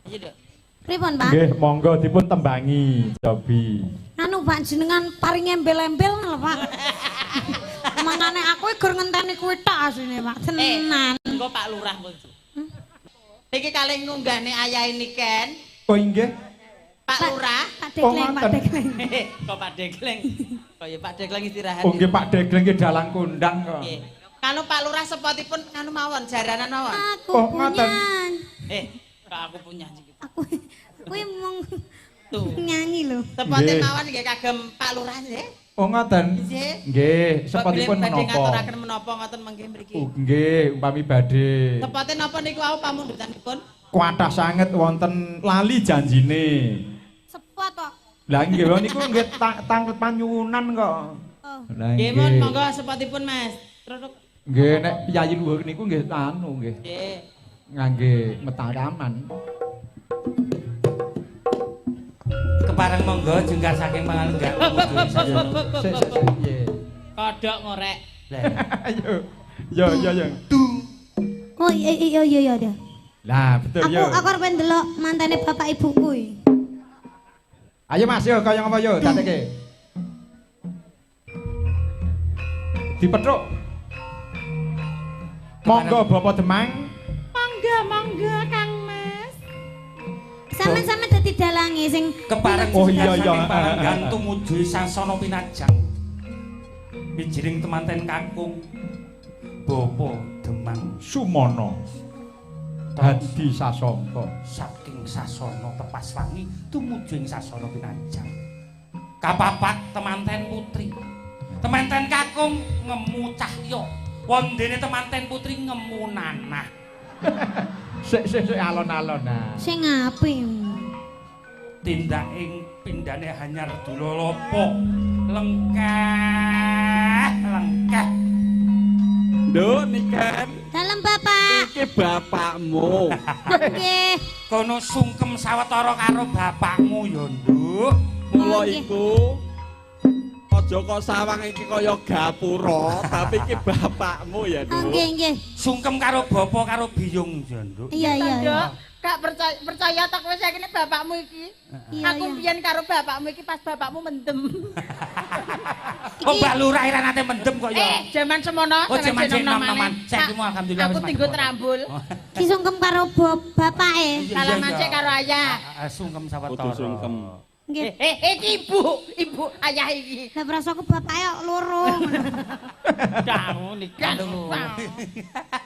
Ayo, Nduk. Pripun, Pak? Nggih, monggo dipun tembangi, Cobi. Anu Pak jenengan paring embel-embel lho, Pak. Mangane aku iki gur ngenteni kuwi tok asline, Pak. Tenan. Engko Pak Lurah pun. Iki kalih ngunggahne ayahe Niken. Oh inggih. Pak Lurah. Pak Degleng, Pak ngoten. Degleng. Kok Pak Degleng? Kok ya Pak Degleng istirahat. Oh nggih Pak Degleng nggih dalang kondang kok. Nggih. Kanu Pak Lurah sepotipun kanu mawon, jaranan mawon. Aku Oh, punya. ngoten. Kok aku punya gitu. Aku kuwi mung Tuh. nyanyi lho. Sepote Nggih. mawon nggih kagem Pak Lurah nggih. Oh ngoten. Nggih. Nggih, sepotipun Badhe menapa? ngaturaken menapa ngoten mangke mriki. Oh, nggih, umpami badhe. Sepote napa niku wau pamundutanipun? Kuatah sanget wonten lali janjine. Sepot kok. Lah nggih niku nggih tanglet panyuwunan kok. Oh. Lah Nggih, mon monggo sepotipun Mas. Terus Nggih nek piyayi luhur niku nggih anu nggih nggih. ngangge metaraman. Kepareng monggo jengkar saking pangalunggah. Sik sik sik piye. Kodhok ngorek. Lah, Ayo. Yo yo yo. Oh iya iya iya iya. iya. Lah betul Aku yo. aku arep ndelok mantane bapak ibuku iki. Ayo Mas yo kaya ngapa yo dadeke. Dipethuk. Monggo Bapak Demang. Monggo monggo Kang Mas. Sampeyan-sampeyan dadi dalange sing kepareng Oh, iya, jengkar iya. saking palenggan tumuju sasana pinajang. Wijiring temanten kakung Bapak Demang Sumono. Hadi Sasongko. saking sasana tepas wangi tumuju ing sasana pinajang. Kapapak temanten putri. Temanten kakung ngemu cahya. Wondene temanten putri ngemu nanah. Sik sik sik alon-alon nah. sing apik. Tindak ing pindane hanyar dulolopo lengkeh lengkeh. Nduk Niken, Dalem bapak. iki bapakmu. Nggih. Kono sungkem sawetara karo bapakmu ya, Nduk. Mula Oh, nggih. iku aja kok sawang iki kaya gapura, tapi iki bapakmu ya, Oh, Nduk. nggih nggih. Sungkem karo bapa karo biyung ya, Nduk. Iya iya. iya. Nduk, gak percaya percaya tak kowe saiki nek bapakmu iki. Iya, Aku iya. mbiyen karo bapakmu iki pas bapakmu mendem. Oh, Mbak Lurah ira nate mendem kok ya. Jaman semono, Oh, jaman jek nom-noman. Saiki mu alhamdulillah Aku wis tinggo madhep. trambul. Ki sungkem karo bapake. Iya, Salaman iya. sik karo ayah. Ah, sungkem sawetara. Kudu sungkem. Nggih. Iki ibu, ibu ayah iki. Lah prasaku bapake kok loro. Kamu nikah.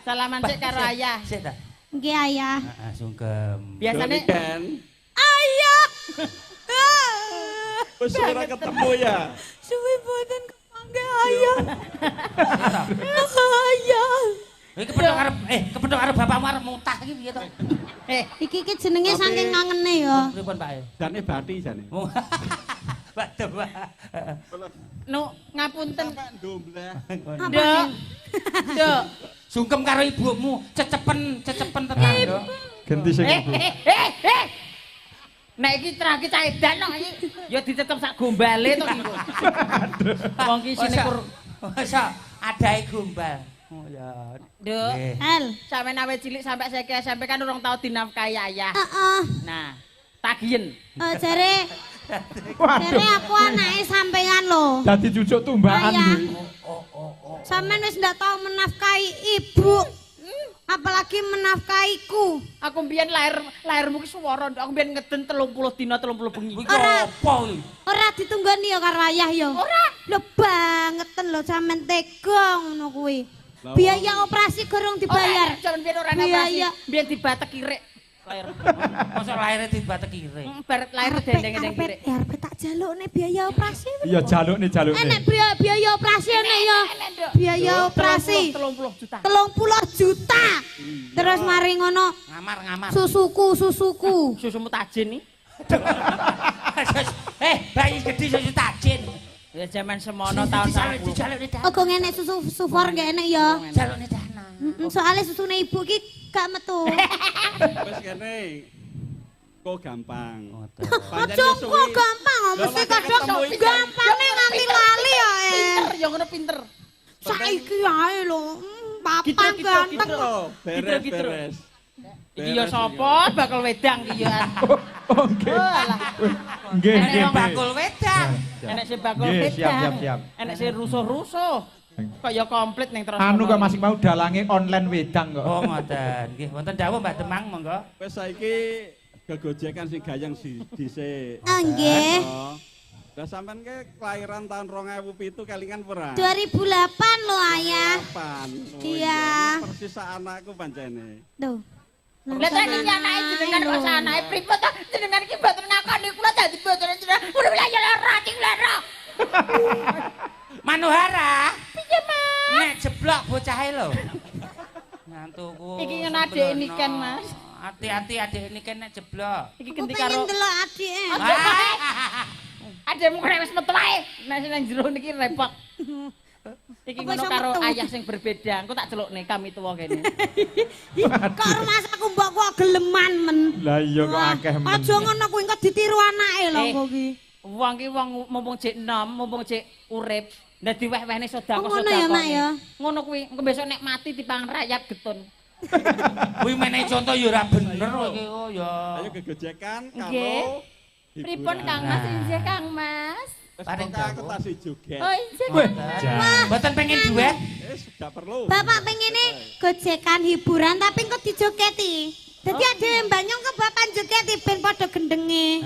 Salaman sik karo ayah. Sik ta. Nggih ayah. Heeh, sungkem. Nduk Biasane Niken, Ayah. wis ora ketemu ya. Suwi boten kepanggih ayah. Ayah. Iki kepethuk arep kepethuk arep bapakmu arep mutah iki piye to? Iki iki jenenge saking ngangene ya. Pripun Pak? Jane bati jane. Waduh, Pak. Nu ngapunten. Sampai ndombleh. Nduk. Nduk. Sungkem karo ibumu, cecepen, cecepen tenan, Nduk. Genti sing ibu. Nek iki terang cah edan kok iki ya ditetep sak gombale to iki. Wong ki isine kur Masa adae gombal. Oh ya. Nduk. Nggih. El. Sampe nawe cilik sampe saiki SMP kan urung tau dinafkahi ayah. Heeh. Nah, tagihen. Eh jare jare Waduh. aku anake sampean lho. Dadi cucuk tumbakan Ayah. kuwi. Sampean wis ndak tau menafkahi ibu. Apalagi menafkahiku. Aku mbiyen lahirmu ki swara, Nduk. Aku mbiyen ngeden 30 dina 30 bengi. Kuwi Ora. apa kuwi? Ora ditunggoni ya karo ayah ya. Ora. Lho bangeten lho sampean tega ngono kuwi. Lah, Biaya operasi gorong dibayar. Ora, jaman biyen ora ana operasi. Biaya. Biyen dibatek kirik. Lahir. Masa lahirnya dibatek kirik. Bar lahir dendeng-dendeng kirik. Arepe tak jalukne biaya operasi. Iya jalukne jalukne. Enek biaya operasi enek ya. Biaya operasi 30 juta. 30 juta. Terus mari ngono Ngamar-ngamar. susuku susuku. Susumu tajin nih. Bayi gede susu tajin. Ya zaman semono tahun 90. Dijalukne dana. Oh, kok enek susu sufor gak enek ya. Jalukne dana. Soalnya susune ibu ki gak metu. Wis kene. Kok gampang. Aja kok gampang, mesti kadang gampangnya nganti lali ya. Pinter ya ngono pinter. Saiki ae lho, papan ganteng. Beres Gitu, gitu. beres. Iki ya sapa bakul wedang iki ya. Oh nggih. Nggih, nggih. Bakul wedang. Enek sing bakul wedang. Siap, siap. Enek sing rusuh-rusuh. Kok ya komplit ning terus. Anu kok masih mau dalange online wedang kok. Oh ngoten. Nggih, wonten dawuh Mbah Demang monggo. Wis saiki gegojekan sing gayeng dhisik. Oh nggih. Lah sampean ke kelahiran tahun 2007 kelingan ora? 2008 lho ayah. 2008. Iya. Persis sak anakku pancene. Tuh. Lah ta niki anake jenengan kok sak anake pripun ta? Jenengan iki mboten ngakoni kula dadi mboten jenengan. Kula ya lara ati kula lara. Manohara. Piye, Mas? Nek jeblok bocahe lho. Ngantuku. Iki ngono adike Niken, Mas. Ati-ati adike Niken nek jeblok. Iki genti karo pengen delok adike. Adikmu kok wis metu wae. Nek sing nang jero niki repot. Iki ngono karo ayah sing berbeda. Engko tak celukne kami tuwa kene. Kok rumahku mbok kok geleman men. Lah iya kok akeh men. Aja ngono kuwi engko ditiru anake lho kok iki. Wong ki wong mumpung jek enom, mumpung jek urip, ndak diweh-wehne sedekah-sedekah. Ngono ya, Mak ya. Ngono kuwi, engko besok nek mati dipangan rakyat getun. Kuwi menehi contoh ya ora bener kok iki ya. Ayo gegojekan karo pripun Kang Mas? Injih Kang Mas. Paring aku tasih joget. Oh injih. Mboten pengen duet? Wis gak perlu. Bapak pengene gojekan hiburan tapi engko dijogeti. Dadi ade Mbak Nyong ke bapak jogeti ben padha gendenge.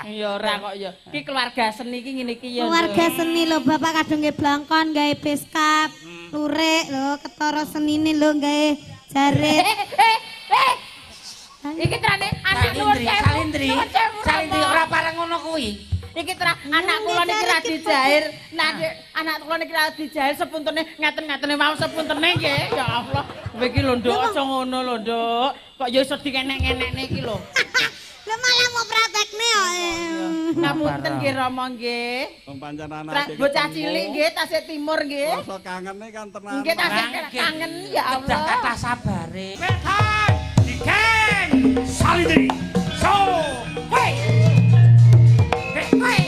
Ya ora kok ya. Iki keluarga seni iki ngene iki ya. Keluarga seni lho bapak kadung nggih blangkon gawe beskap, lurik lho ketara senine lho gawe jarit. Iki trane anak nuwun sewu. Salindri. Salindri ora pareng ngono kuwi. Iki tra anak kula niki ra dijair. Nah anak kula niki ra dijair sepuntene ngaten-ngatene mau sepuntene nggih. Ya Allah. Kowe iki lho Nduk aja ngono lho Nduk. Kok ya iso dikenek-kenekne iki lho. Lho malah mau praktekne kok. Ngapunten nggih Rama nggih. Wong pancen anak bocah cilik nggih tasih timur nggih. Rasa kangene kan tenan. Nggih tasih kangen ya Allah. Kedah kathah sabare. Wetan Niken Salindri. So, kowe. Kowe.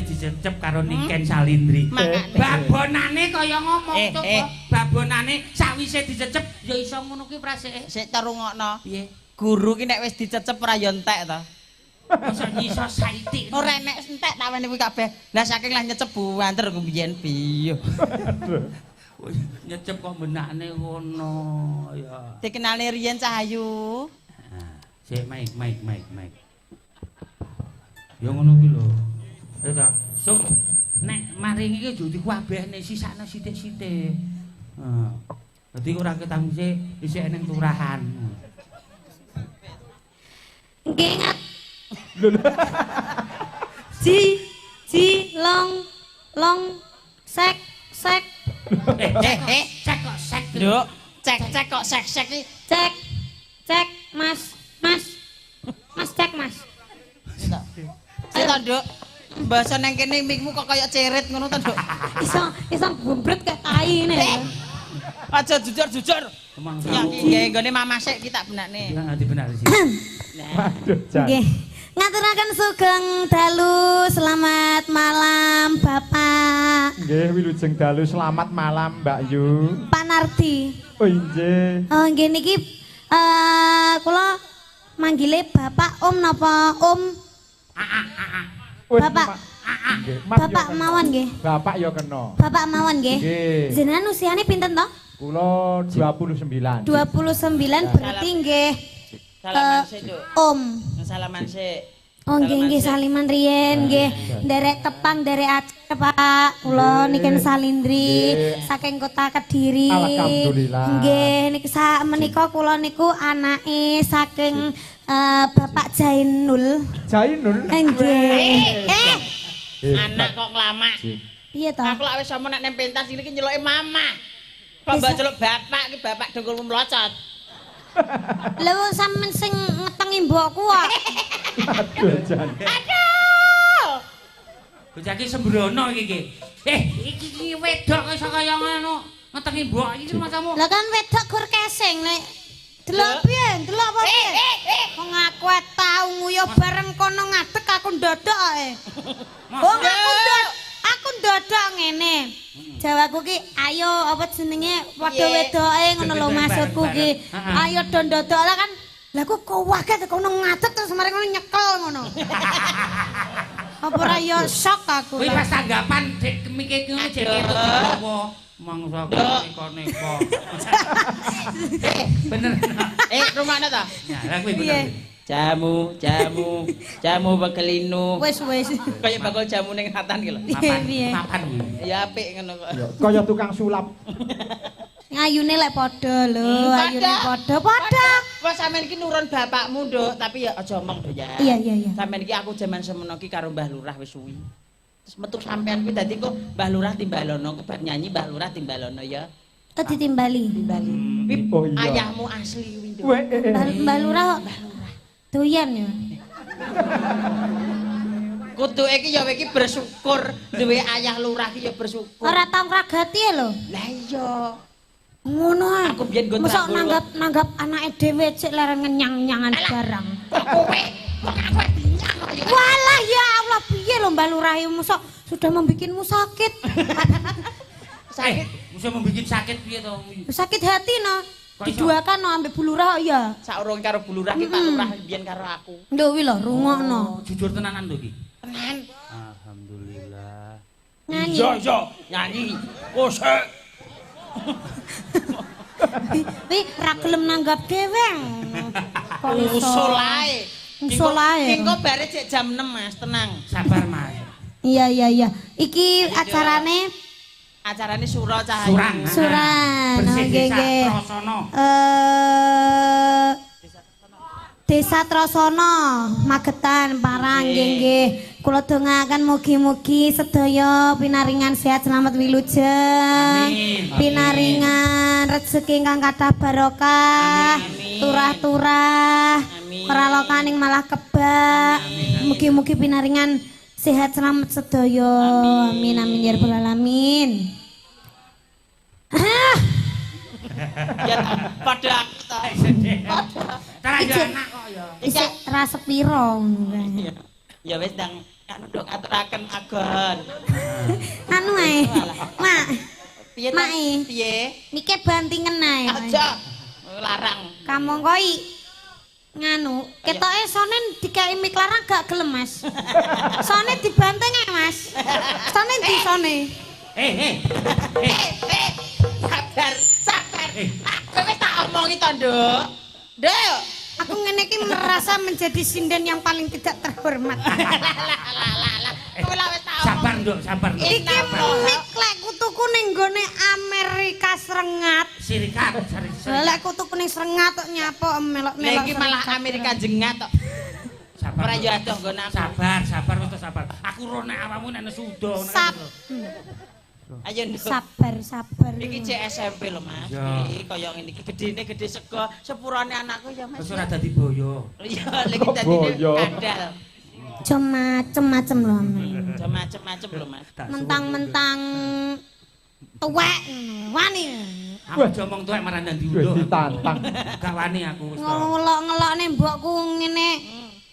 Dicecep karo Niken Salindri. Babonane kaya ngomong coba. Babonane sawise dicecep ya iso ngono kuwi praseke. Sik ta rungokno. Piye? Guru ki nek wis dicecep ora ya entek ta. Masa iso saithik. Ora nek entek tak wene kuwi kabeh. Lah saking lah nyecep buanter ku biyen piye. Nyecep kok benakne ngono ya. Dikenali riyen Cahayu. Sik mic. Ya ngono kuwi lho. Ya ta, sok nek maring iki aja dikuabehne sisakno sithik-sithik. Heeh. Dadi ora ketangse isih eneng turahan. Nggih. Ji ji long long sek sek. Cek kok sek. Nduk, cek cek kok sek sek iki. Cek cek Mas, Mas. Mas cek Mas. Sik to, Nduk. Basa nang kene mikmu kok kaya ceret ngono to, Nduk. Iso bumbret kayak tai ngene. Aja jujur-jujur. Ya iki nggih nggone mamah sik iki tak benakne. Iki dibenak sih. Waduh, jan. Nggih. Ngaturaken sugeng dalu, selamat malam Bapak. Nggih, wilujeng dalu, selamat malam Mbak Yu. Pak Nardi. Oh injih. Oh nggih niki kula manggile Bapak Om napa Om? Bapak. Bapak mawon nggih. Bapak ya kena. Bapak mawon nggih. Jenengan usiane pinten to? Kula 29. 29 berarti nggih. Salaman sik, Nduk. Om. Salaman sik. Oh nggih nggih saliman riyen nggih. Nderek tepang nderek acara Pak. Kula Niken Salindri saking kota Kediri. Alhamdulillah. Nggih niki menika kula niku anake saking Bapak Jainul. Jainul. Nggih. Anak kok nglamak. Piye to? Aku lak wis omong nek nang pentas iki nyeluke mama. Kok mbok celuk bapak iki bapak dengkulmu mlocot. Lha wong sampean sing ngetengi mbokku kok. Aduh jan. Aduh. Bocah iki sembrono iki iki. Iki iki wedok iso kaya ngono ngetengi mbok iki macamu. Lah kan wedok gur kesing nek delok piye? Delok apa piye? Wong aku tau nguyuh bareng kono ngadeg aku ndodok ae. Wong aku ndodok ngene. Jawaku ki ayo apa jenenge padha wedoke ngono lho maksudku ki. Ayo do ndodok lah kan. Lah kok kaget kono ngadeg terus mari ngono nyekel ngono. Apa ora ya shock aku. Kuwi pas tanggapan dek mikir ngono jek ketok apa. Mangsa neko-neko. Bener. Rumahne ta? Ya, lah kuwi bener. Jamu, jamu, jamu bekelinu. Wis wis. Kaya bakul jamu ning ratan ki lho. Mapan, mapan kuwi. Ya apik ngono kok. Kaya tukang sulap. Ayune lek padha lho, ayune padha. Padha. Wah sampean iki nurun bapakmu, Nduk, tapi ya aja omong, Nduk ya. Iya, iya, iya. Sampean iki aku jaman semono iki karo Mbah Lurah wis suwi. Terus metu sampean kuwi dadi kok Mbah Lurah timbalono, kebar nyanyi Mbah Lurah timbalono ya. Oh ditimbali. Timbali. Oh iya. Ayahmu asli kuwi, Nduk. Mbah Lurah kok doyan ya. Kuduke iki ya iki bersyukur duwe ayah lurah iki ya bersyukur. Ora tau ngragati ya lho. Lah iya. Ngono ae. Aku biyen nggo mosok nanggap anake dhewe cek leren ngenyang-nyangan barang. Kok kowe? Kok aku dinyang kok ya. Walah ya Allah piye lho Mbah Lurah mosok sudah membikinmu sakit. Sakit, mosok membikin sakit piye to? Sakit hati no. Diduakan no ambek Bu Lurah ya. Saurung karo Bu Lurah ki Pak Lurah biyen karo aku. Lho kuwi lho rungokno. Jujur tenanan lho iki. Tenan. Alhamdulillah. Nyanyi. Iya iya, nyanyi. Kosek. Wi ra gelem nanggap dhewe. Kok usul ae. Usul ae. Engko bare cek jam 6 Mas, tenang. Sabar Mas. Iya iya iya. Iki acarane acarane Sura Cahayu. Suran. Suran. Bersih nggih nggih. Trosono. Desa Trosono, Magetan, Parang nggih nggih. Kula dongaaken mugi-mugi sedaya pinaringan sehat selamat wilujeng. Pinaringan rejeki ingkang kathah barokah, turah-turah, ora lokaning malah kebak. Mugi-mugi pinaringan sehat selamat sedaya. Amin amin ya rabbal alamin. Ya padha aku ta. Padha. Anak kok ya. Isih ra sepiro ngono. Ya wis ndang anu ndok aturaken agon. Anu ae. Mak. Piye ta? Piye? Mike bantingen ae. Aja. Larang. Kamangka nganu, ketoke sone dikeki mik larang gak gelem, Mas. Sone dibanting ae, Mas. Sone ndi sone? Sabar, sabar. Aku wis tak omongi to, Nduk. Nduk. Aku ngene iki merasa menjadi sinden yang paling tidak terhormat. Lah. Kowe lah wis tak omong. Sabar, Nduk, sabar, Nduk. Iki mik lek kutuku ning nggone Amerika Srengat. Serikat, serikat. Lek kutuku ning Srengat kok nyapa melok-melok. Lah iki malah Amerika jengat kok. Sabar. Ora yo adoh nggon aku. Sabar, sabar wis sabar. Aku ro nek awakmu nek nesu udo ngono. Ayo Nduk. Sabar, sabar. Iki cek SMP lho, Mas. Iki kaya ngene iki gedene gede sego sepurane anakku ya, Mas. Wis ora dadi boyo. Iya, lha iki dadine kandal. Aja macem-macem lho, Mas. Aja macem-macem lho, Mas. Mentang-mentang tuwek ngono. Wani. Aku aja omong tuwek marang ndang diunduh. Ditantang. Gak wani aku wis. Ngelok-ngelokne mbokku ngene.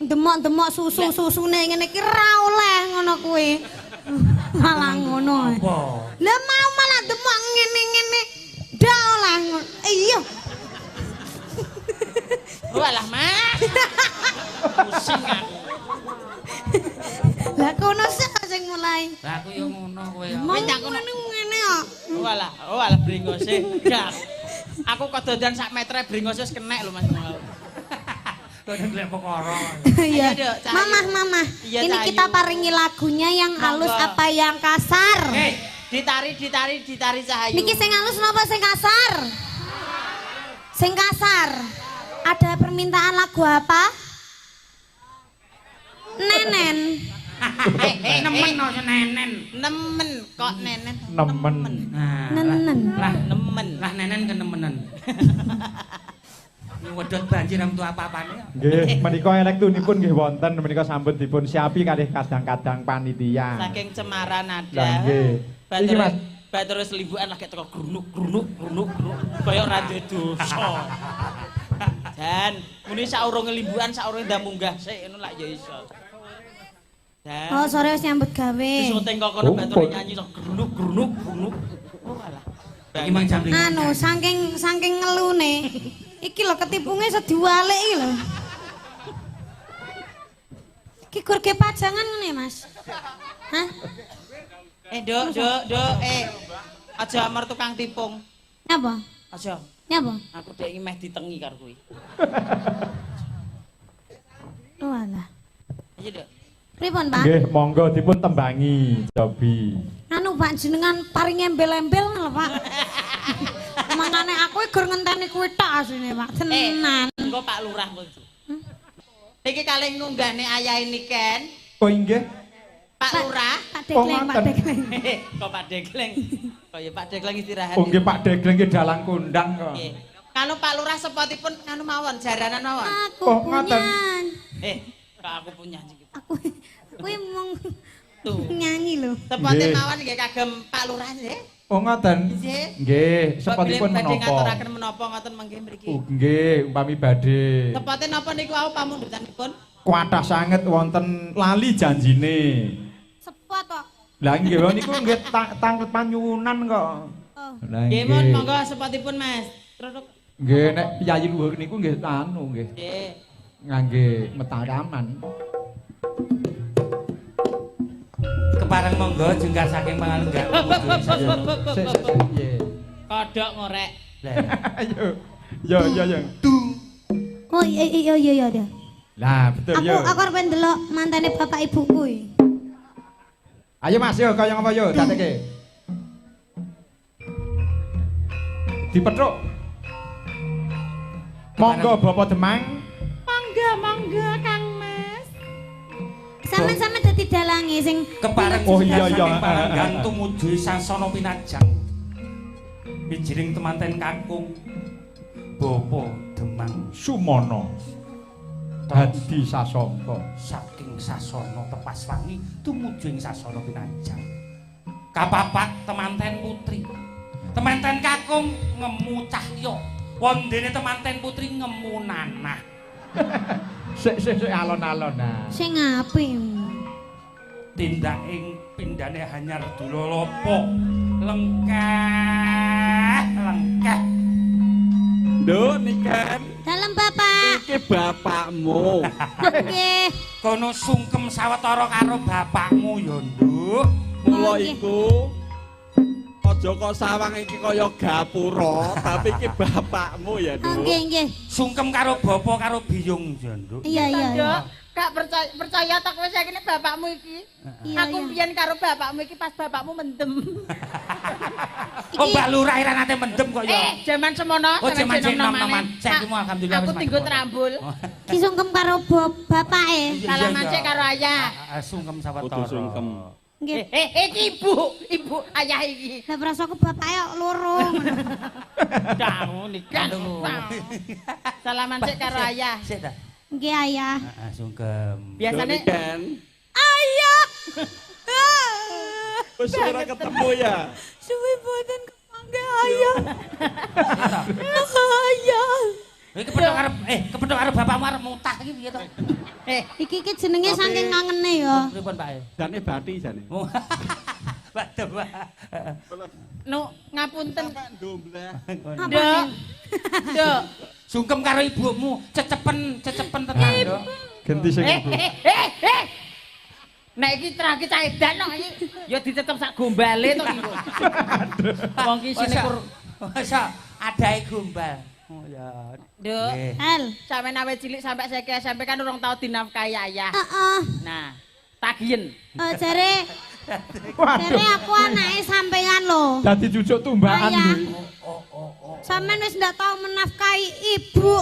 Demok-demok susu-susune ngene iki ra oleh ngono kuwi. Malah ngono. Lah mau malah demok ngene-ngene. Ndak oleh ngono. Iya. Walah, Mas. Pusing aku. Lah kono sik sing mulai. Lah aku yo ngono kowe ya. Wis tak ngono ngene kok. Walah, walah brengose. Gak. Aku kedodan sak metre brengose wis kenek lho Mas. Golek perkara. Iya. Ayo, Dok, Cah Ayu. Mamah, mamah. Iya, Ini Cah kita Ayu. Paringi lagunya yang halus Monggo. apa yang kasar? Eh, ditari, ditari, ditari, Cah Ayu. Niki sing halus napa sing kasar? Sing kasar. Ada permintaan lagu apa? Nenen. Eh, eh, Nemen eh. aja nenen. Nemen kok nenen. Nemen. Nah, Nenen. lah Nemen. lah nenen kenemenen. Nyuwedot banjir am tu apa-apane. Nggih, menika elektunipun nggih wonten menika sampun dipun siapi kalih kadang-kadang panitia. Saking cemara nada. Lah nggih. Iki Mas, Batur wis limbukan lagi teko grunuk grunuk grunuk grunuk kaya ora duwe dosa. Jan, muni saurunge limbukan saurunge ndang munggah sik ngono lak ya iso. Jan. Oh, sore wis nyambut gawe. Syuting kok kono Oh, batur pun. nyanyi sok grunuk grunuk grunuk. Oh alah. Iki mang jam 5. Anu, saking saking ngelune. Iki lho ketipunge iso diwalik iki lho. Iki gur ge pajangan ngene, Mas. Hah? Eh, Nduk, Nduk, Nduk, eh. Aja amar tukang tipung. Nyapa? Aja. Nyapa? Aku dek iki meh ditengi karo kuwi. Oh alah. Ayo, Nduk. Pripun, Pak? Nggih, monggo dipun tembangi, Jobi. Anu Pak jenengan paring embel-embel lho, Pak. Mangkane aku iki gur ngenteni kuwi tok asline, Pak. Tenan. Eh, engko Pak Lurah kok. Iki kalih ngunggahne ayahe Niken, Oh inggih. Pak Lurah. Pak Degleng, Pak ngoten. Degleng. Kok Pak Degleng? Kok ya Pak Degleng istirahat. Oh nggih Pak Degleng nggih dalang kondang kok. Nggih. Kanu Pak Lurah sepotipun kanu mawon, jaranan mawon. Aku Oh, punya. ngoten. Eh, kok aku punya nyanyi. Aku kuwi mung Tuh. nyanyi lho. Sepote Nggih. mawon nggih kagem Pak Lurah nggih. Oh ngoten. Nggih. Nggih, sepotipun Badhe menapa? ngaturaken menapa ngoten mangke mriki. Oh, nggih, umpami badhe. Sepote napa niku wau pamundutanipun? Kuatah sanget wonten lali janjine. Sepot kok. Lah nggih wong niku nggih tanglet panyuwunan kok. Oh. Lah Nggih mun monggo sepotipun Mas. Terus Nggih nek piyayi luhur niku nggih anu nggih nggih. ngangge metaraman. Kepareng monggo jengkar saking pangalunggah. Sik sik sik piye. Kodhok ngorek. Lah, Ayo. Yo yo yo. Oh iya iya iya iya. iya. Lah betul Aku yo. aku arep ndelok mantane bapak ibuku iki. Ayo Mas yo kaya ngapa yo dadeke. Dipethuk. Monggo Bapak Demang. Monggo monggo Kang Mas. Sampeyan-sampeyan dadi dalange sing Kepareng Oh, iya, jengkar iya. saking palanggan tumuju sasana pinajang. Wijiring temanten kakung Bapak Demang Sumono. Hadi Sasongko. saking sasana tepas wangi tumuju ing sasana pinajang. Kapapak temanten putri. Temanten kakung ngemu cahya. Wondene temanten putri ngemu nanah. Sik sik sik alon-alon nah. sing apik. Tindak ing pindane hanyar dulolopo. Lengkeh, lengkeh. Nduk Niken, Dalem bapak. iki bapakmu. Nggih. Kono sungkem sawetara karo bapakmu ya, Nduk. Mula Oh, nggih. iku aja kok sawang iki kaya gapura, tapi iki bapakmu ya, Oh Nduk. nggih nggih. Sungkem karo bapa karo biyung ya, Nduk. Iya iya. iya. Nduk, gak percaya percaya tak kowe saiki bapakmu iki. Iya, Aku iya. mbiyen karo bapakmu iki pas bapakmu mendem. Oh, Mbak Lurah ira nate mendem kok ya. Eh, jaman semono, Oh, jaman jek nom-noman. Saiki mu alhamdulillah Aku wis tinggo madhep. trambul. Ki sungkem karo bapake. Iya, Salaman iya. sik karo ayah. Ah, sungkem sawetara. Kudu sungkem. Nggih. Eh, eh, iki ibu, ibu ayah iki. Lah prasaku bapake kok loro. Kamu nikah. Salaman sik karo ayah. Sik ta. Nggih ayah. Heeh, sungkem. Biasane Nduk Niken, Ayah. wis ora ketemu ya. Suwi boten kepanggih ayah. Ayah. Iki kepethuk karo kepethuk karo bapakmu arep mutah iki piye to? eh Iki iki jenenge saking ngangene ya. Pripun, Pak? Jane bati jane. Waduh, Pak. nu ngapunten. Ndombleh. Nduk. Nduk. Sungkem karo ibumu, cecepen, cecepen tenan, Nduk. Genti sing Eh, ibu. eh, eh, eh. Nek iki terang cah edan kok iki ya ditetep sak gombale to iki. Wong ki isine kur Masa adae gombal. Oh ya. Nduk, Nggih. El. Sampeyan awet cilik sampai saiki SMP kan urung tau dinafkahi ayah. Heeh. Nah, tagihen. Eh, jare Waduh. jare aku anake sampean lho. Dadi cucuk tumbakan Ayah. kuwi. Sampean wis ndak tau menafkahi ibu.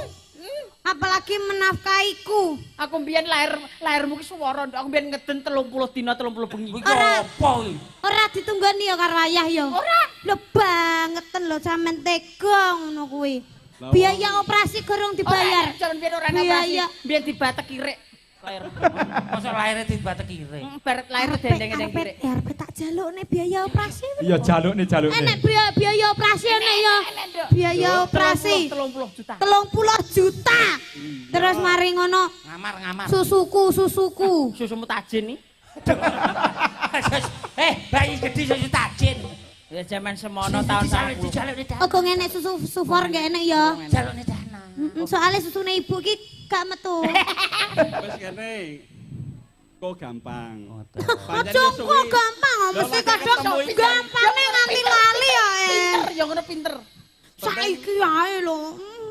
Apalagi menafkahiku. Aku mbiyen lahirmu ki swara, Nduk. Aku mbiyen ngeden 30 dina 30 bengi. Kuwi apa kuwi? Ora ditunggoni ya karo ayah ya. Ora. Lho bangeten lho sampean tega ngono kuwi. Biaya operasi gorong dibayar. Ora, jaman biyen ora ana operasi. Biaya. Biyen dibatek kirik. Lahir. Mosok lahire dibatek kirik. Bar lahir dendeng-dendeng kirik. Arep tak jalukne biaya operasi. Iya jalukne jalukne. Enek biaya operasi enek ya. Enek, Nduk. Biaya operasi 30 juta. 30 juta. Terus mari ngono Ngamar-ngamar. susuku. Susumu tajin nih. Eh, bayi gedhe susu tajin. Ya zaman semono tahun 90. Dijalukne dana. Oh, kok enek susu sufor gak enek ya. Jalukne dana. Soalnya susune ibu ki gak metu. Wis kene. Kok gampang. Aja kok gampang, Lah, mesti lagi kadang ketemu iki. gampange nganti lali ya. Eh. Pinter, ya ngono pinter. Saiki ae lho,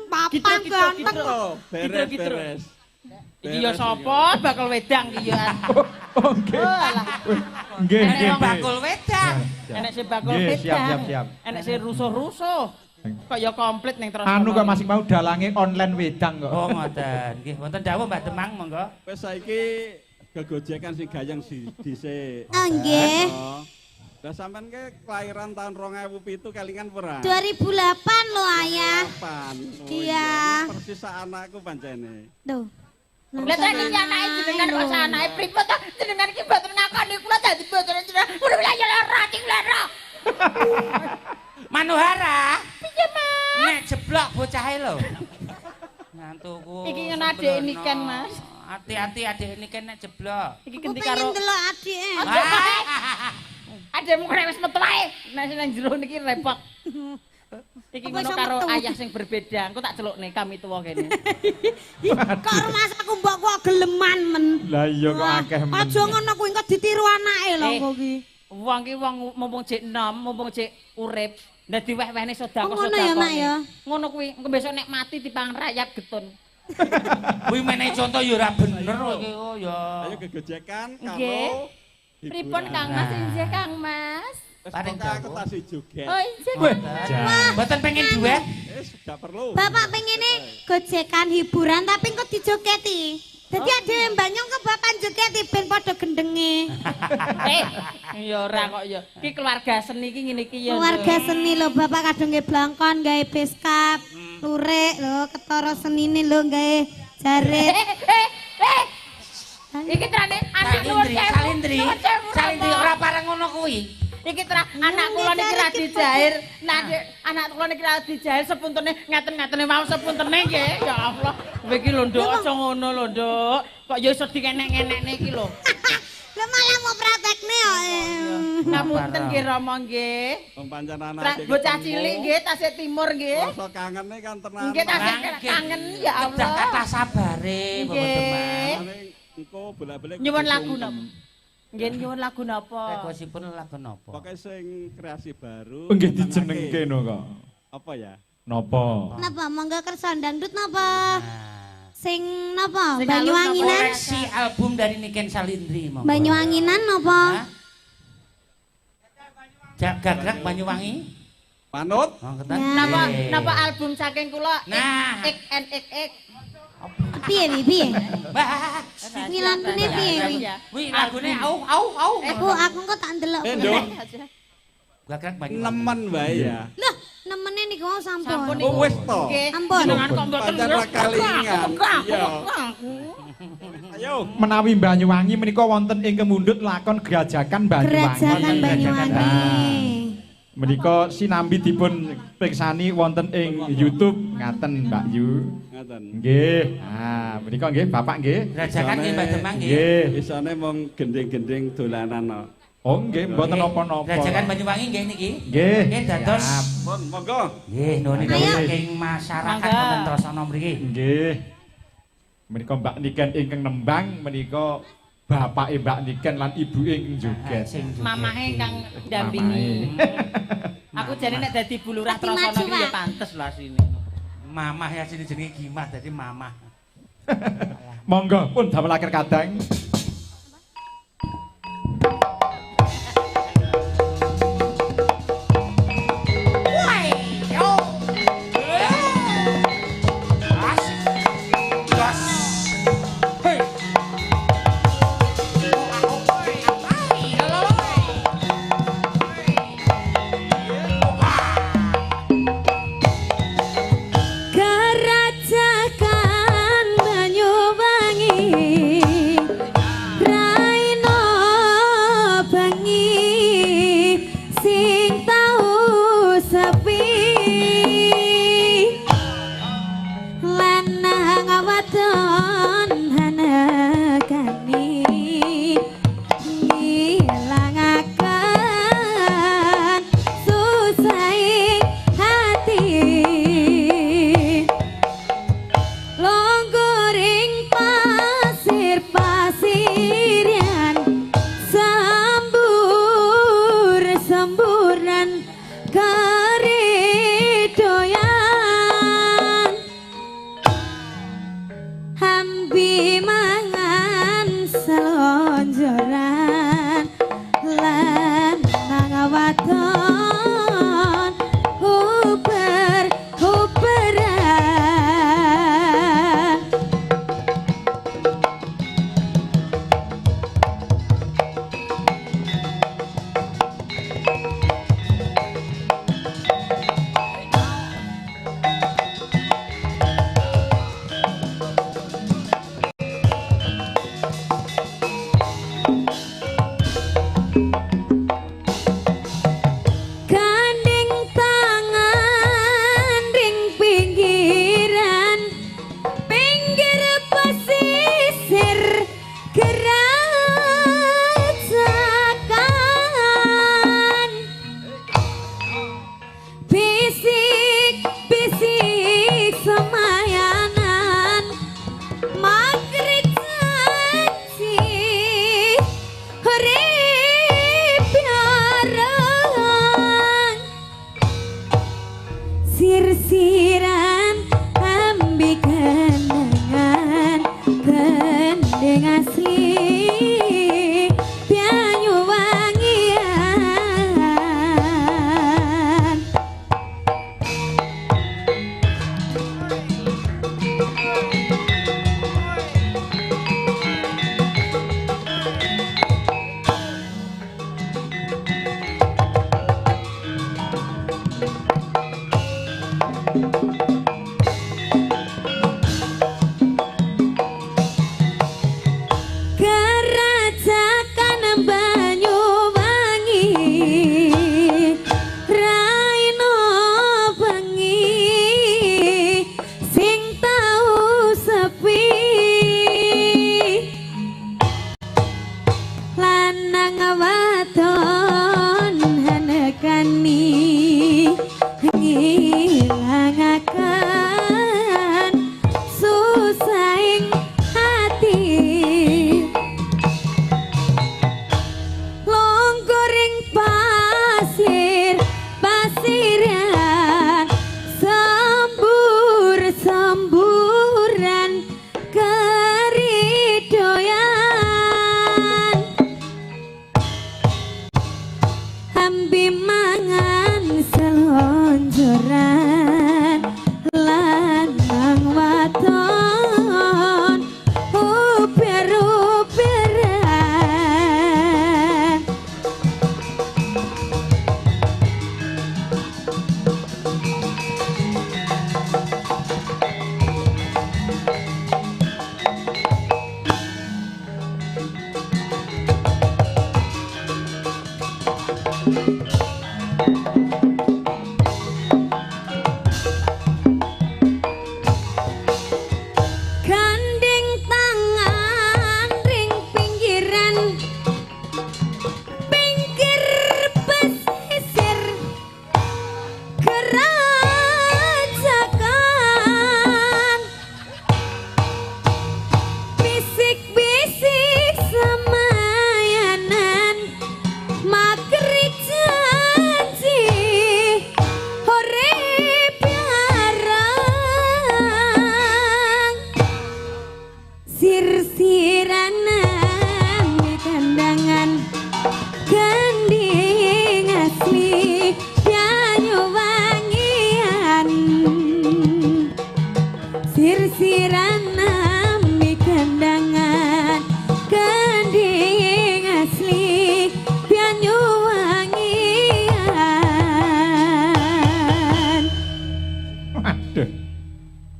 papan Gitu, gitu, ganteng. gitu. Oh, beres Gitu, gitu. beres. Iki ya sapa bakal wedang iki ya. Oh, nggih. Oh, alah. Nggih, Enek nggih. wong Bakul wedang. Enek sing bakul Nggih, wedang. siap, siap, siap. Enek sing rusuh-rusuh. Kok ya komplit ning terus. Anu kok masih mau dalange online wedang kok. Oh, ngoten. Nggih, wonten dawuh Mbah Demang monggo. Wis saiki gegojekan sing gayeng dhisik. Ah, nggih. Oh. Lah sampean ke kelahiran tahun 2007 kelingan ora? 2008 lho ayah. 2008. Oh, Iya. Persis sak anakku pancene. Tuh. Lah tadi iki anake jenengan kok sak anake pripun to? Jenengan iki mboten ngakoni kula dadi mboten jenengan. Udah lah ya lara ati kula lara. Manuhara. Piye, Mas? Nek jeblok bocahe lho. Ngantuku. Iki ngono adike Niken, Mas. Hati-hati adike Niken nek jeblok. Iki Aku genti pengen karo delok adike. Adekmu kok wis metu wae. Nek sing nang jero niki repot. Iki Apa ngono iso karo metu? ayah sing berbeda. Engko tak celukne kami tuwa kene. Kok rumahku mbok kok geleman men. Lah iya kok akeh men. Aja ngono kuwi engko ditiru anake lho Eh. kok iki. Wong ki wong mumpung jek enom, mumpung jek urip, ndak diweh-wehne sedekah Oh, ngono ya, Mak, ya? Ngono kuwi, engko besok nek mati dipangan rayap getun. Kuwi menehi contoh ya ora bener kok iki oh ya. Ayo gegojekan karo Nggih. Pripun Kang Mas? Injih Kang Mas. Wis Paring pokoke aku dawuh. tasih joget. Oh injih. Weh, Kang Mas. Mboten pengen duet. Wis gak perlu. Bapak pengene gojekan hiburan tapi engko dijogeti. Dadi ade Mbak Nyong ke bapak jogeti ben padha gendenge. Eh, ya ora kok ya. Ki keluarga seni ki ngene iki ya. Keluarga seni lho bapak kadung nggih blangkon gawe beskap, lurik lho ketara senine lho gawe jarit. Eh. Iki trane anak nuwun Salindri, sewu. Salindri. Nuwun sewu, Salindri Rama. ora pareng ngono kuwi. Iki tra anak kula niki ra dijair. Nah, anak kula niki ra dijair sepuntene ngaten-ngatene mau sepuntene nggih. Ya Allah. Kowe iki lho Nduk, aja ngono lho Nduk. Kok ya iso dikenek-kenekne iki lho. Lho malah mau praktekne kok. Ngapunten nggih Rama nggih. Wong pancen Tra anake bocah ketemu. cilik nggih tasik timur nggih. Rasa kangene kan tenan. Nggih tasik kangen ya Kedah Allah. kathah sabare Bapak Nggih. Demang. Engko bolak-balik Nyuwun lagu napa? Nggih nyuwun lagu napa? Requestipun lagu napa? Pokoke sing kreasi baru. Nggih dijenengke no kok. Apa ya? Napa? Napa monggo kersa dangdut napa? Nah. Sing napa? Sing alus Banyuwanginan? Koleksi album dari Niken Salindri monggo. Banyuwanginan napa? Hah? Gagrak Banyuwangi. Manut. Oh, ngeten. Ya. Napa napa album saking kula Nah. X N X X. Piye wi piye? Wah. Kuwi lagune piye wi? Wi lagune au au au. Aku engko tak ndelok. Eh, Nduk. Gagrak Banyuwangi. Nemen wae ya. Loh, nemene niku wau sampun. Sampun Oh wis to. Nggih. Ampun. Jenengan kok mboten Pancen ra kalingan. Iya. Ayo. Menawi Banyuwangi menika wonten ing kemundhut lakon Grajagan Banyuwangi. Gerajakan Banyuwangi. Menika sinambi dipun pirsani wonten ing YouTube ngaten Mbak Yu. Ngaten. Nggih. Ah, menika nggih Bapak nggih. Grajagan nggih Mbah Demang nggih. Nggih. Isane mung gending-gending dolanan no. Oh nggih mboten napa-napa. Grajagan Banyuwangi nggih niki. Nggih. Nggih dados. Siap. Pun monggo. Nggih nuwun Ayo. saking masyarakat Mangga. wonten Trasana mriki. Nggih. Menika Mbak Niken ingkang nembang menika bapake Mbak Niken lan ibuke ingkang joget. Sing joget. Mamahe ingkang ndampingi. Aku jane nek dadi Bu Lurah Pati Trasana maju, iki ya Pak. pantes lah sini. Mamah ya sini jenenge Gimah dadi mamah. Monggo pun damel akhir kadang. Kerajakan Banyuwangi Raina bengi sing tau sepi lanang wadon hanekani ngilangaken susahing hati longgoring pasir pasirian sembur semburan keridoyan hambi mangan selonjoran lanang wadon huber huberan. Gandeng tangan ring pinggiran pinggir pesisir gerajakan bisik-bisik semayanan maghrib janji urip bareng sir-siran ambi kenangan gendeng asli Banyuwangian. Kerajakan Banyuwangi Raina bengi sing tau sepi lanang wadon hanekani ngilangaken susahing hati longgoring pasir pasiran sembur semburan keridoyan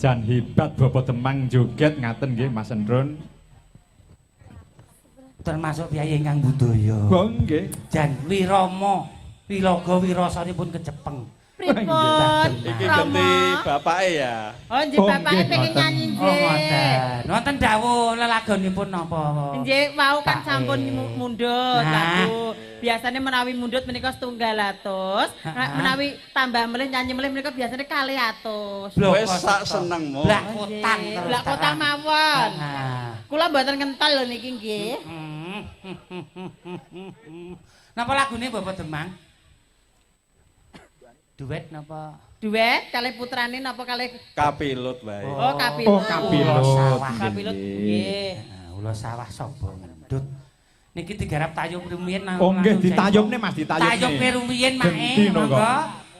Jan hebat Bapak Demang joget ngaten nggih Mas Endron. Termasuk piyayi ingkang budaya. Oh nggih. Jan wirama, wilaga wirasanipun kecepeng. Pripun? Iki ganti bapake ya. Oh nggih bapake pengen nyanyi nggih. Oh ngoten. Wonten dawuh lelagonipun napa? Nggih wau kan sampun mundhut lagu. Biasane menawi mundhut menika setunggal atus, menawi tambah melih nyanyi melih menika biasane 200. Wis sak senengmu. Blak kotang terus. Blak kotang mawon. Kula mboten kental lho niki nggih. Napa lagune Bapak Demang? Duet napa? Duet kalih putrane napa kalih Kapilut wae. Oh, kapilut. Oh, kapilut. Kapilut nggih. Heeh, ula sawah sapa ngendut. Niki digarap tayub rumiyin nang. Oh nggih ditayubne Mas, ditayubne. Tayubne rumiyin mae monggo.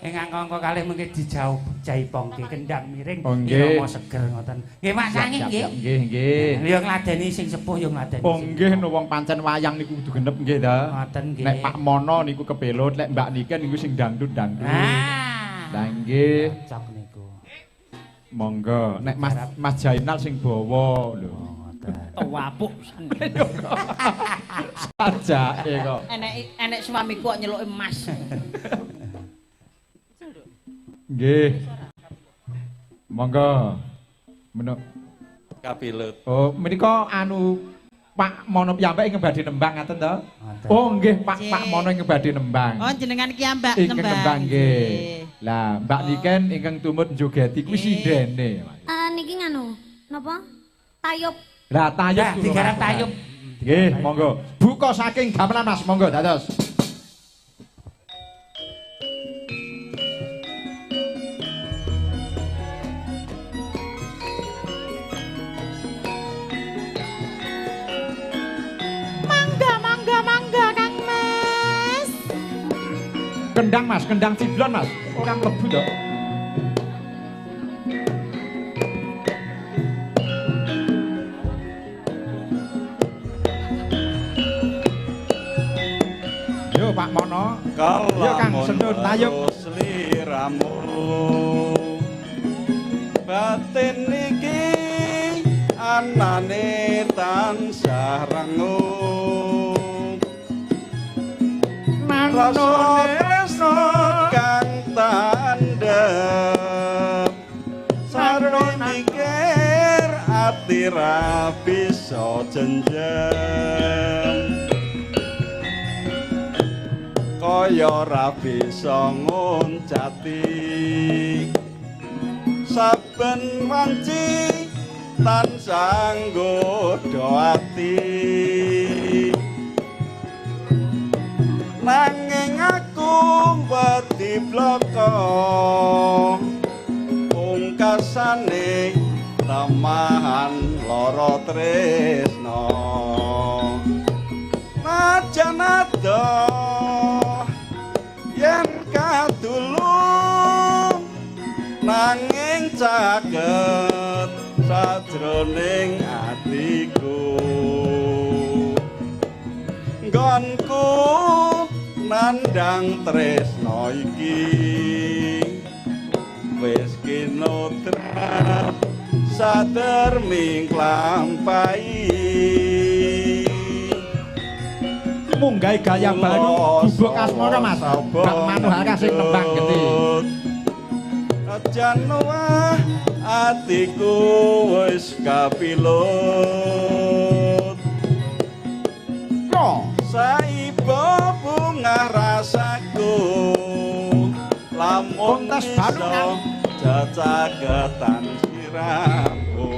Ingkang angka kalih mengke dijauh jaipongke kendang miring irama seger ngoten. Nggih Mas Sangi nggih. Nggih nggih. Ya ngladeni sing sepuh ya ngladeni. Oh nggih no wong pancen wayang niku kudu genep nggih ta. Ngoten nggih. Nek Pak Mono niku kepelut, nek Mbak Niken niku sing dangdut-dangdut. Lah nggih. Cocok niku. Monggo nek Mas Mas Jainal sing bawa lho. Wapuk. Sajake kok. Enek enek suamiku kok nyeluki Mas. Nggih. Monggo. Menuk Kapilut. Oh, menika anu Pak Mono piyambak ingkang badhe nembang ngaten to? Oh nggih, Pak Pak Mono ingkang badhe nembang. Oh, jenengan ki mbak nembang. Ingkang nembang nggih. Lah, Mbak Niken ingkang tumut njogeti kuwi sindene. Niki nganu, napa? Tayub. Lah tayub digarap tayub. Nggih, monggo. Buka saking gamelan Mas, monggo dados. Mangga, mangga, mangga Kang Mas. Kendang Mas, kendang ciblon Mas. Ora mlebu to. Yo Pak Mono. Yo Kang Sendun tayub sliramu. Batin iki anane tansah rengut. Rasa tresno kang tandhep. Sarwi mikir ati ra bisa jenjem. Kaya ra bisa nguncati. Saben wanci tansah nggodha ati. Nanging aku wedi bloko. Pungkasane temahan lara tresno. Najan adoh yen kadulung nanging caket sajroning atiku. Nggonku nandhang tresno iki wis kinotrat saderming klampahi. Munggahi gaya baru gubuk asmara Mas. Mbak Manohara sing nembang geti. Ajan wah atiku wis kapilut. Saiba bunga rasaku lamun bisa cacagetan siramu.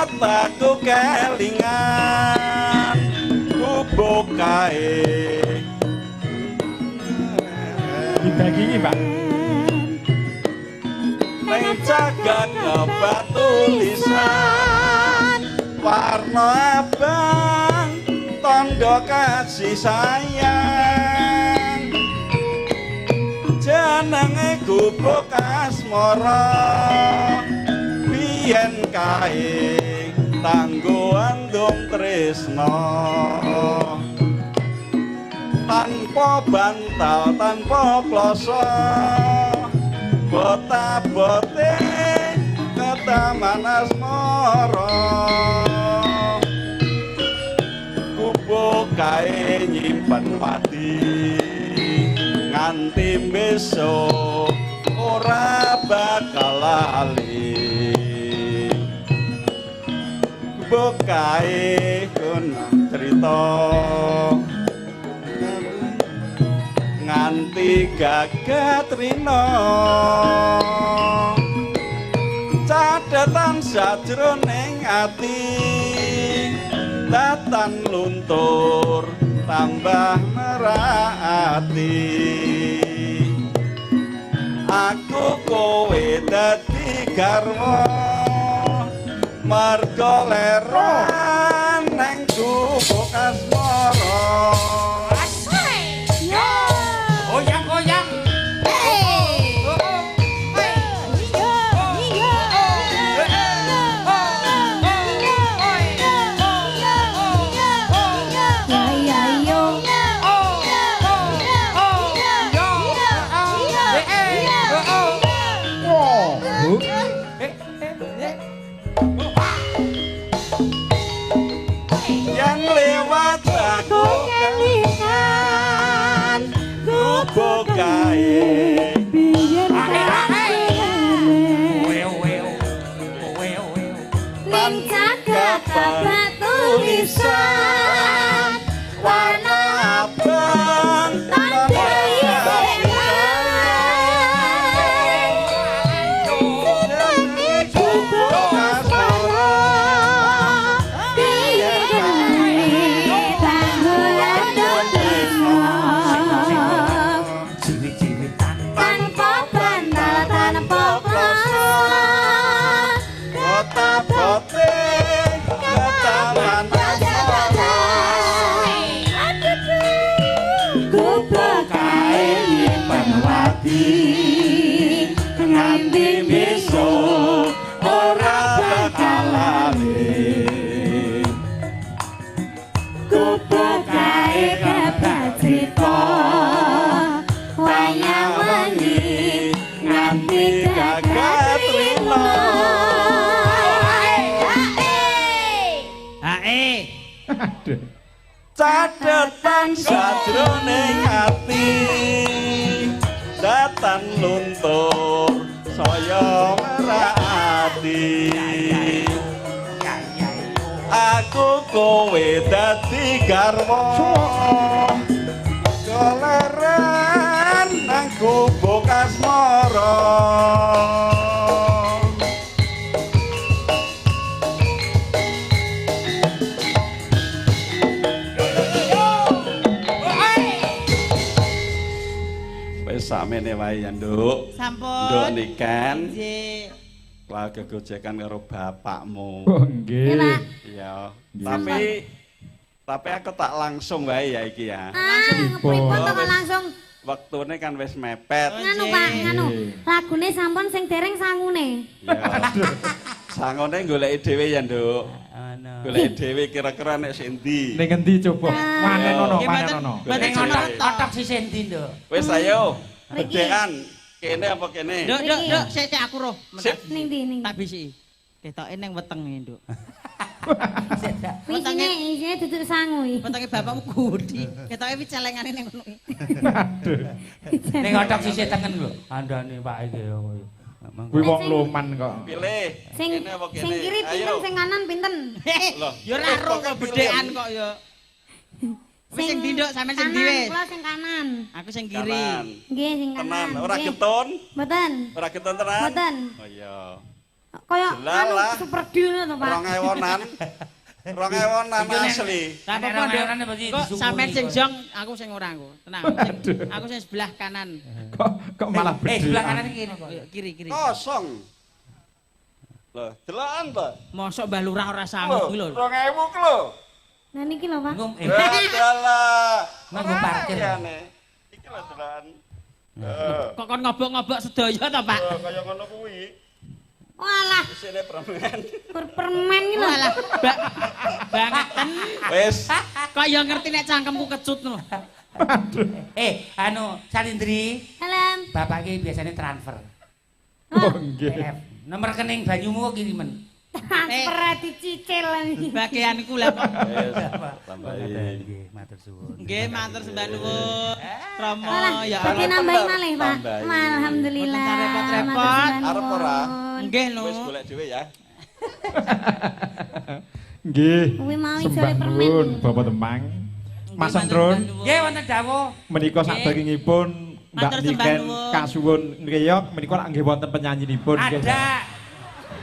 lewat aku kelingan gubuk kae. Dibagingi, Pak. Neng cagak kebatulisan warna abang tondo kasih sayang. Jenenge gubuk asmara biyen kae tanggo andung tresno. Tanpa bantal tanpa kloso bota-bote ke taman asmara. Gubuk kae nyimpen pati nganti besok ora bakal lali. Gubuk kae kono cerita nganti gagat rina. Catetan sajroning ati datan luntur tambah merati. Aku kowe dadi garwa mergo leran nang gubuk asmara. Goyang-goyang. Yang lewat aku kelingan gubuk kae biyen ning cagak tulisan warna abang tanda tanpa bantal tanpa kloso kota bote ke taman asmara. Gubuk kae nyimpen wati nganti besok ora bakal lali. Gubuk kae kabar cerita wayang wengi nganti gagat rina. Hae. Aduh. Catetan sajroning ati datan luntur saya merati. Aku kowe dadi garwa keleren nang gubuk asmara. Wis sakmene wae ya, Nduk. Sampun. Nduk Niken. Nggih. Lah gegojekan karo bapakmu. Oh, nggih. Iya. Tapi aku tak langsung wae ya iki ya. Ah, pripun to kok langsung? Wektune kan wis mepet. Nganu Pak, nganu. Lagune sampun sing dereng sangune. Iya. Sangune goleki dhewe ya, Nduk. Goleki dhewe kira-kira nek sing ndi. Ning endi coba? Manenono, manenono. Mboten Ning ono otak sisih endi, Nduk? Wis ayo. Bedekan. Kene apa kene? Nduk, nduk, nduk, sik sik aku roh. Sip. Ning ndi ning? Tak bisiki. Ketoke ning wetenge, Nduk. Isine isine duduk sangu iki. Wetenge bapakmu gudi. Ketoke wi celengane ning ngono. Ning otak sisih tengen lho. Andane Pak iki ya kowe. Kuwi wong loman kok. Pilih. Sing Kene apa kene? sing kiri pinten, Ayo. sing kanan pinten? Loh, Ya ora roh kok bedekan kok ya. Wis sing ndi, Nduk? Sampeyan sing ndi wis? Kula sing kanan. Aku sing kiri. Kanan. Nggih, sing Tenan, kanan. ora Nggih. getun? Mboten. Ora getun tenan? Mboten. Oh iya. Kaya anu super deal to, Pak. 2000-an. 2000-an asli. Lah apa Nduk? Kok sampean sing jong, aku sing ora aku. Tenang, aku sing sebelah kanan. Kok malah beda. Sebelah kanan iki kok. Kiri, kiri. Kosong. Loh, delokan to. Mosok Mbah Lurah ora sanggup iki lho. 2000 ku lho. Nah niki lho, Pak. Dalah. Nganggo parkir. Iki lho delokan. Kok kon ngobok-ngobok sedaya to, Pak? Kaya ngono kuwi. Walah. Isine permen. Permen iki lho. Walah, bangeten. Wis. Kok ya ngerti nek cangkemku kecut lho. Anu Salindri. Salam. Bapak iki biasanya transfer. Oh nggih. Nomor rekening banyumu kok kirimen. Transfer dicicil. Bagianku lah kok. Wis, tambahi. Nggih, matur suwun. Nggih, matur sembah nuwun. Rama ya Allah. Nambahi malih, Pak. Alhamdulillah. Repot-repot. Arep ora? Nggih lho. Wis golek dhewe ya. Nggih. Kuwi mau isore permen. Nuwun Bapak Demang. Mas Sentron. Nggih wonten dawuh. Menika sakderengipun Mbak Niken kasuwun ngreyok menika lak nggih wonten penyanyinipun. Ada.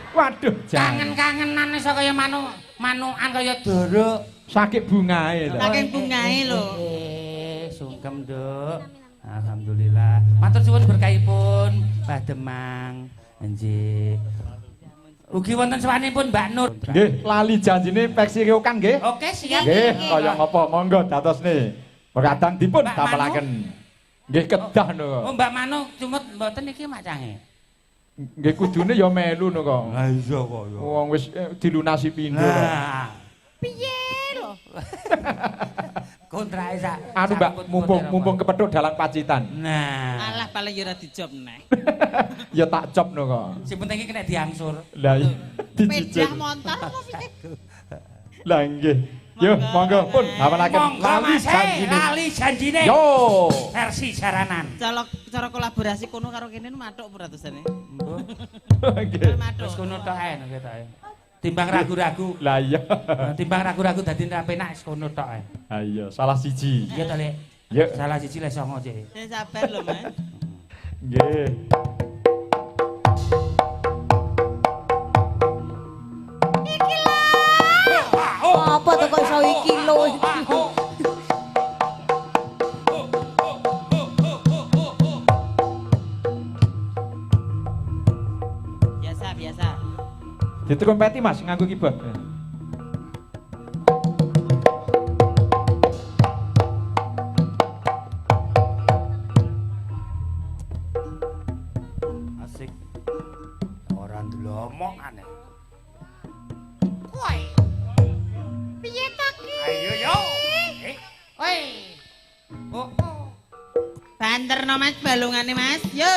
Waduh, kangen-kangenan iso kaya manuk, manukan kaya dara. Sakit bungae lho. Saking bungae lho. Sungkem, Nduk. Alhamdulillah. Matur suwun berkahipun Mbah Demang. Nggih. Ugi wonten sawanipun Mbak Nur. Nggih, lali janjine peksi reokan nggih. Oke, siap. Nggih, kaya ngapa monggo datosne. Pekadang dipun damelaken. Nggih kedah no. Oh, Mbak Manu cumut mboten iki macange. Nggih kudune ya melu no kok. Lah iya kok ya. Wong wis dilunasi pindho kok. Piye lho? Kontrake sak. Anu Mbak, mumpung kepethuk dalang Pacitan. Nah. Alah paling ya ora dijob neh. Ya tak job no kok. Sing penting iki kena diangsur. Lah iya dicicil. Pedah montor apa piye? Lah nggih. Yo monggo pun hafalaken lali janjine. Lali janjine. Yo. Versi jaranan. Cara kolaborasi kono karo kene mathuk ora tusane. Nggih. Wis kono tok ae ketoke. Timbang ragu-ragu. Lah iya. Timbang ragu-ragu dadi ra penak wis kono tok ae. Ha iya, salah siji. Iya to, Lek. Yo. Salah siji le songo, Cek. Sing sabar lho, Mas. Nggih. Iki lho. Apa to kok iso iki lho? Biasa, biasa. Ditrumpeti Mas nganggo keyboard. Asik. Ora ndlomok aneh. Woi. Piye to ki? Ayo yo. Oi. Oh. Banterno Mas balungane Mas. Yo.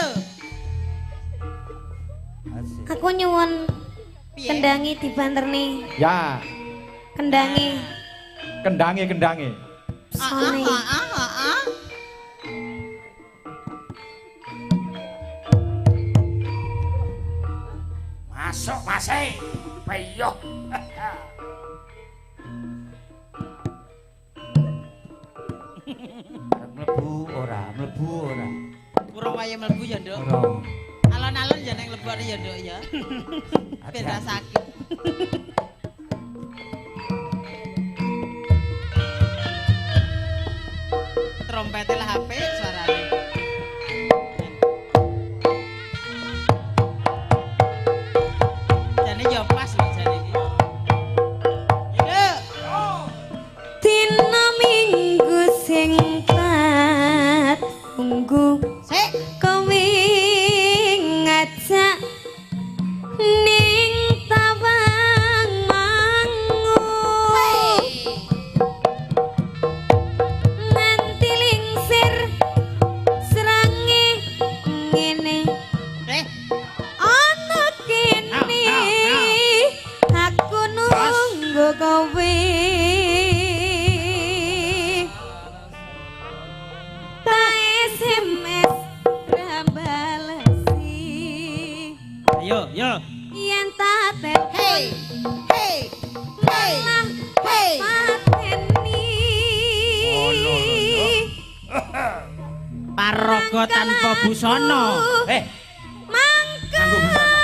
Asik. Aku nyuwun kendangi dibanterne. Ya. Kendangi. Kendangi, kendangi. Sone. Heeh. Masuk Mas e. Peyoh. Mlebu ora, mlebu ora. Urung wayahe mlebu ya, Nduk. Ora. Alon-alon ya nang lebone ya, Nduk ya. Ben ra sakit. Trompete lah apik suarane. Jane ya pas lho jane iki. Nduk. Dina Minggu sing tat tunggu. Sik. Kowe ngajak ning Tawang Mangu. Nganti lingsir serange ngene. Ana kene aku nunggu kowe. Ta SMS ra balesi. Ayo, yo. Yen tak telepon Hey. Hey. Hey. malah Hey. pateni. Paraga tanpa busana. Nganggo busana.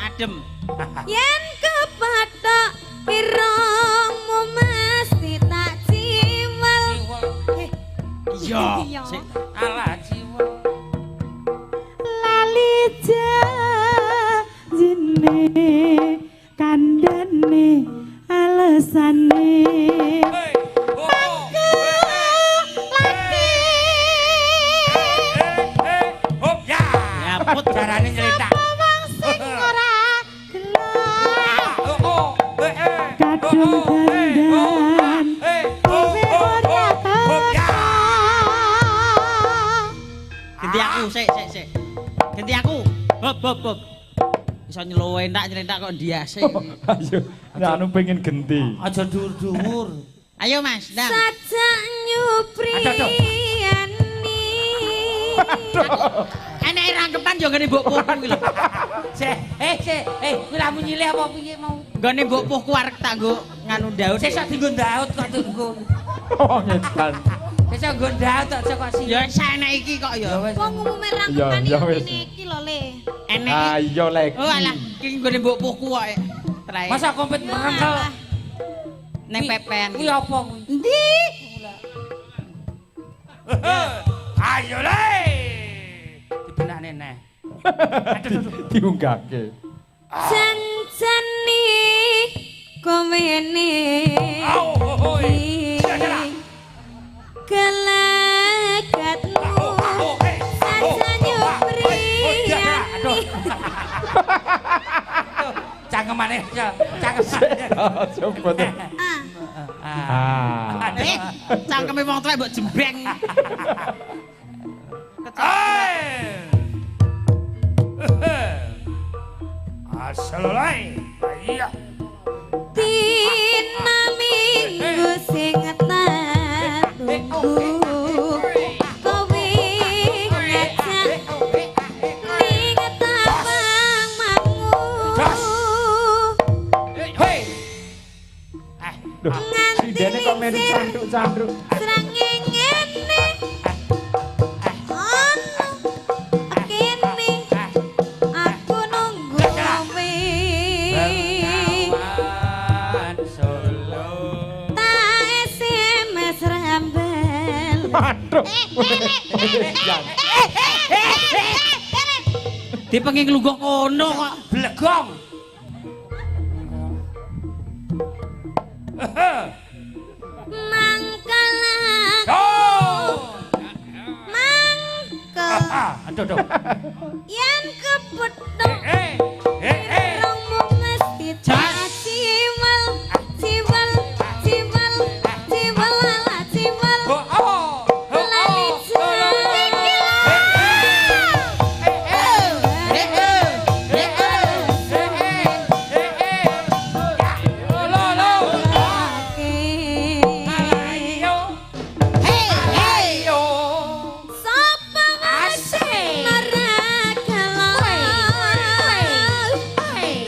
Adem. Yen kepathok irungmu mesti tak ciwel. Iya. Iya. Alah ciwel. Lali janjine kandhane alesane. Hop ya. Ya put Carane nyeletak. Wong sing ora gelem. Kadung dandan kowe ora Hop ya. Ganti aku sik sik sik. Ganti aku. Hop hop hop. Iso nyelentak nyelentak kok ndiase. Ayo, anu pengen genti. Aja dhuwur-dhuwur. Ayo Mas, ndang. Sajak nyupriyani. Eneke rangkepan yo nggone mbok puhku iki lho. Sik, sik, kuwi lamu nyilih apa piye mau? Nggone mbok puhku arek tak nggo nganu Daud. Sesuk dienggo Daud kok tunggu. Wong edan. Sesuk nggo Daud kok kok sih. Ya saenek iki kok ya. Wong umume rangkepan Ya, ya yo wis. ngene iki lho Le. Enek. Ayo lagi. Oh alah, iki nggone mbok puhku kok. Trae. Masa kompet merengkel. Ning pepen. Kuwi apa kuwi? Endi? Ayo le. Dibenakne neh. Diunggahke. Janjane kowe ne. Au, hoi. Gelagatmu saja nyupriyani. Cangkemane, cangkemane. Coba tuh. Ah. Ah. Cangkeme wong tuwek mbok jembreng. Asalolai. Iya. Dina minggu sing tak tunggu kowe ngajak ning tapang mangu. Hei. Duh, sindene kok meni candruk-candruk. Srengenge ngene ono kene aku nunggu kowe. Bengawan Solo. Tak SMS rambel. Aduh. Dipenging lungguh kono kok. Blegong. Mangkel aku, Oh. mangkel Aduh, aduh. yen kepethuk Eh. irungmu mesti tak ciwel, ciwel, ciwel, ciwel ala ciwel. Oh, oh. Lali iki lho. Sapa sing ora galau?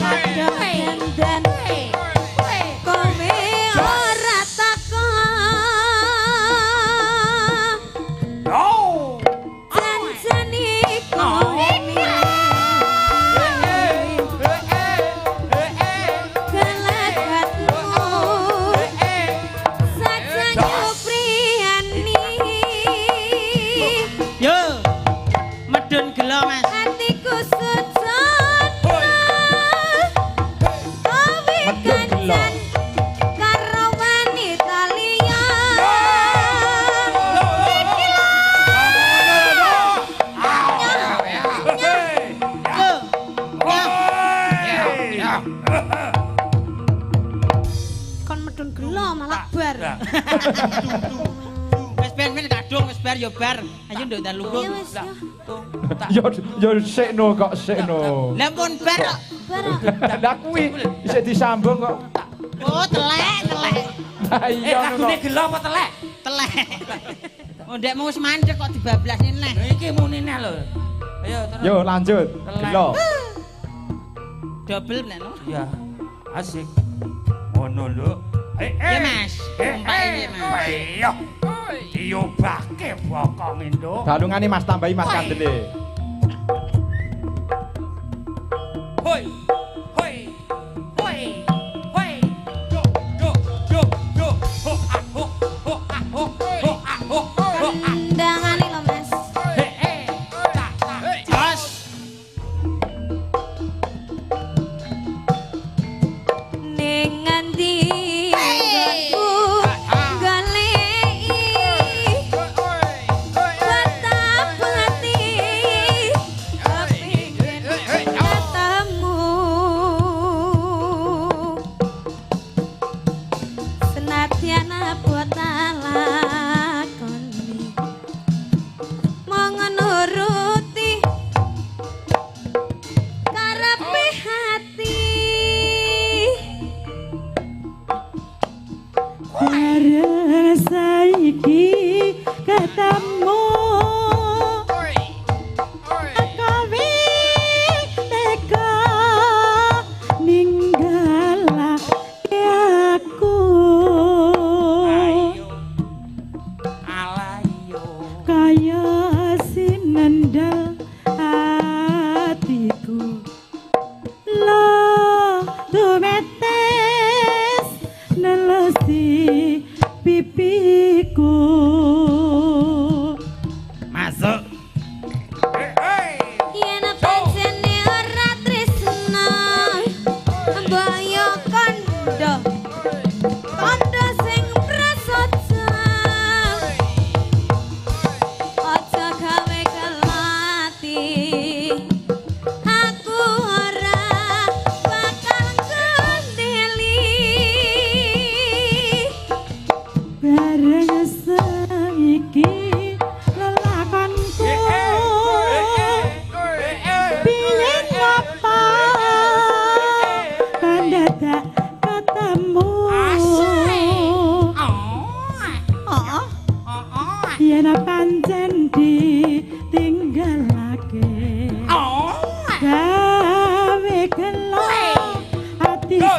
Padha dandan kowe ora takon. Janjane kowe gelagatmu saja nyupriyani. Yo. Medun gelo, Mas. Hatiku sujud kowe Medun gelo. kancan karo wanita liya. Iki lho. Yo. Kon medun gelo malah bar. Wis ben ben kadung wis bar yo bar. Ayo nduk ndan lungguh. Ya wis ya. Yo yo sikno kok sikno. Lah pun bar kok. Bar. Lah kuwi isih disambung kok. Oh, telek, telek. Lah iya ngono Lagune kok. gelo apa telek? Telek. Oh, ndek mau wis mandek kok dibablasne neh. Lha iki muni neh lho. Ayo terus. Yo lanjut. Telek. Gelo. Double nek no. Iya. Asik. Ngono lho. Ya Mas, tumpake piye Mas? Iya. Diobahke bokonge, Nduk. Balungane Mas tambahi Mas kandele. Hoi. Hoi.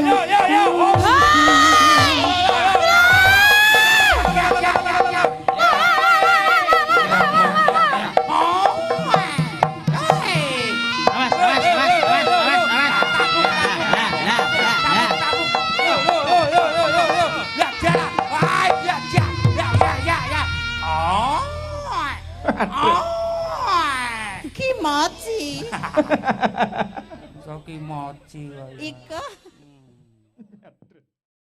Yo yo yo. Ya ya ya ya. Awas, awas, awas, awas, awas, awas. Lah, lah, lah, lah. Yo yo yo yo yo yo. Ya ya. Wah, ya ya ya ya ya ya. Oh. Oh. Kimochi. Kimochi kaya. Iko.